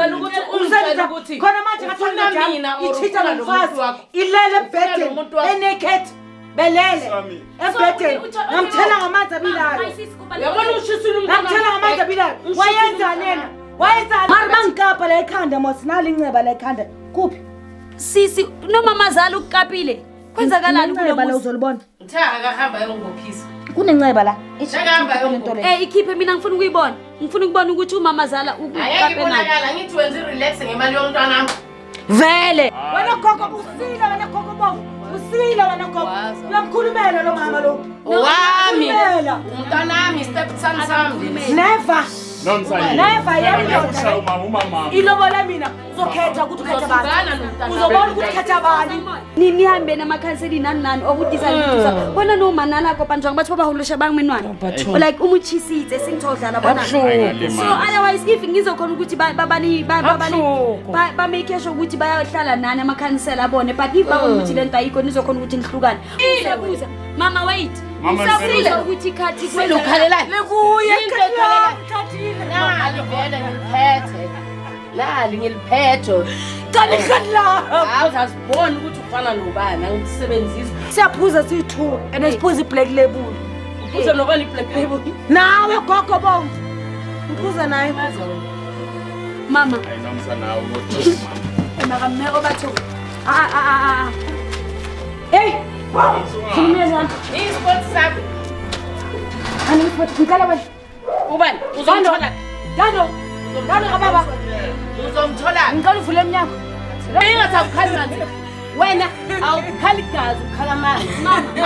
Ngicela ukuthi ungitshele ukuthi Khona manje ngathola ufuna indoda mina yami or ichitha ufuna lo muntu nomfazi, wakho? ilele Ufuna lo ebhedeni, muntu wakho? e-naked, belele Sami. ebhedeni. Ngamthela ngamanzi abilayo. Uyabona ushisile umntwana. Ngamthela ngamanzi abilayo. Ushisile Wayenzani umntwana. yena? Wayenzani? Mara bangikapa la ekhanda mos, nali inceba la ekhanda. Kuphi? Sisi, noma mazala ukukapile. Kwenzakalani kulo Kunenceba la, muzi? uzolibona. Ngithe akahamba ayongibophisa. Kunenceba la. Akahamba ayongibophisa. Ikhiphe, mina ngifuna ukuyibona. Ngifuna ukubona ukuthi umamazala Angeke ukukape nayo. ibonakala, ngithi wenza i-relax ngemali yomntwana. Vele. Wena gogo usile, wena gogo bovu. Usile wena gogo. Waza. Uyamkhulumela lo mama lo. Owami. Khulumela. Umntanami, step son sami. Never. Nomsa yini? Never yami Ushaya indoda. umama, umama. Ilobola mina, uzokhetha ukuthi ukhetha bani. Uzosukana nomntana. Uzobona ukuthi ukhetha bani. Ni nihambe namakhanselini nani nani okudisa thusa. Bona no manala kopana jwang batho ba baholo shebang menwana. Like umuchisitse sengithodlala bona. So otherwise if ngizokhona ukuthi ba ba bani ba ba bani ba ba make sure ukuthi bayahlala nani amakhansela abone, but if babona ukuthi lento ayikho, nizokhona ukuthi nihlukane. Ngisabuza mama, wait. Mama, Ngisabuza ukuthi ikhathi Sile ukhalelani? Lekuye Into ekhalela. khathile. Nali vele ngiliphethe. Nali ngiliphethe. Kanti khathi la. Hawu, aziboni ukuthi ufana nobani, angikusebenzisi. Siyaphuza siyi-two and siphuza i-Black Label. Uphuza nobani i-Black Label? Nawe gogo bomvu. Ngiphuza naye. Mama. Hayi Nomsa, nawe kodwa mama. Mara mme o batho. Ah ah ah ah. Hey! Khulumela. I-sport sami. Ani ngiphuza, ngicela wena. Ubani? Uzomthola. Dando. Dando kababa. Uzomthola. Ngicela uvule emnyango. Ingathi awukhali manzi. Wena awukhali gazi, ukhala amanzi. Mama.